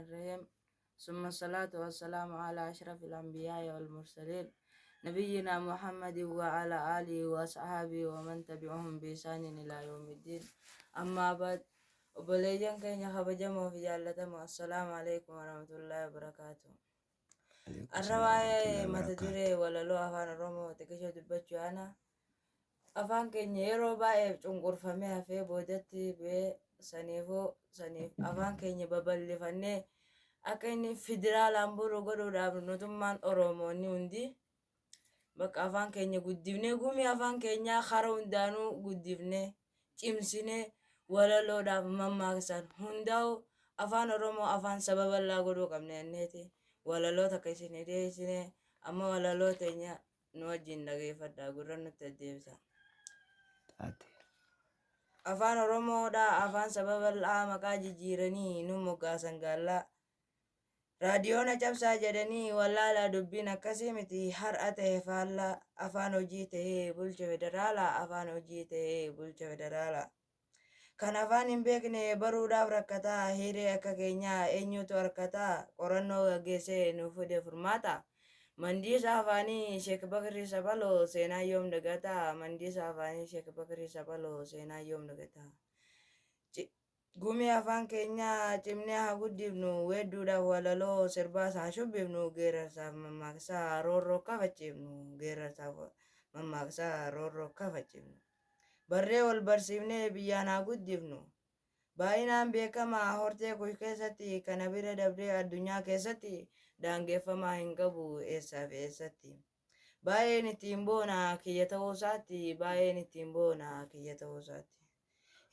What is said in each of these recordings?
الرحيم ثم الصلاة والسلام على أشرف الأنبياء والمرسلين نبينا محمد وعلى آله وأصحابه ومن تبعهم بإحسان إلى يوم الدين. أما بعد، obboleeyyan keenya kabajamoo fi jaallatamoo, assalaamu alaikum warahmatullaahi wabarakaatu. Har'a waa'ee mata duree walaloo Afaan Oromoo xiqqishoo dubbachuu ana. Afaan keenya yeroo baay'eef cunqurfamee hafee boodatti bu'ee, saniifuu saniif afaan keenya babal'ifannee akka inni federaalaan bulu godhuudhaaf nutummaan Oromoonni hundi bakka afaan keenya guddifnee, gumii afaan keenyaa kara hundaanuu guddifnee cimsinee, walaloodhaaf mammaaksaan hundaa'u Afaan Oromoo afaan saba bal'aa godhuu qabna jenneeti walaloo takka isinii dhiyeessine. Amma walaloo teenya nu wajjin dhageeffadhaa, gurra nutti deddeebisa. Taate. Afaan Oromoodha afaan saba bal'aa, maqaa jijjiiranii nu moggaasan gaallaa. Raadiyoona cabsaa jedhanii wallaalaa, dubbiin akkasii miti har'a ta'e faallaa. Afaan hojii ta'ee bulcha federaalaa, afaan hojii ta'ee bulcha federaalaa. Kan afaan hin beekne baruudhaaf rakkataa, hiree akka keenyaa eenyutu harkataa, qorannoo gaggeessee nuuf fide furmaata. Mandiisa afaanii Sheek Bakrii Saphaloo seenaa yoom dagataa? Mandiisa afaanii Sheek Bakrii Saphaloo seenaa yoom dagataa? Gumii afaan keenyaa cimnee haa guddifnu, weedduudhaaf walaloo sirbaas haa shubbifnu, geerarsaaf mammaaksaa roorroo kafachiifnu, geerarsaaf mammaaksaa roorroo kafachiifnu. Barree wal barsiifnee biyyaan haa guddifnu. Baay'inaan beekamaa hortee Kush keessatti, kana bira dabree addunyaa keessatti daangeffamaa hin qabu eessaa fi eessatti. Baay'een ittiin boona kiyya ta'uu isaatti, baay'een ittiin boona kiyya ta'uu isaatti.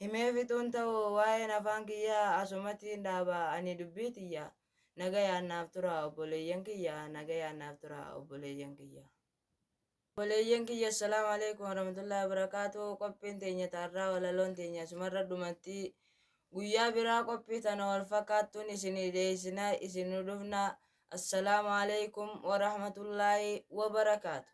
Himee fixuun ta'u waa'een afaan kiyyaa, asumattiin dhaaba ani dubbii tiyya. Nagayaan naaf tura obboleeyyan kiyya, nagayaan naaf tura obboleeyyan kiyya. Obboleeyyan kiyya, assalaamu alaikum warahmatullahi wabarakaatu. Qophiin teenya taarraa, walaloon teenya asumarra dhumatti. Guyyaa biraa qophii tana wal fakkaattuun isinii dhiyeessina, isin nu dhufna. Assalaamu alaikum warahmatullaahi wabarakaatu.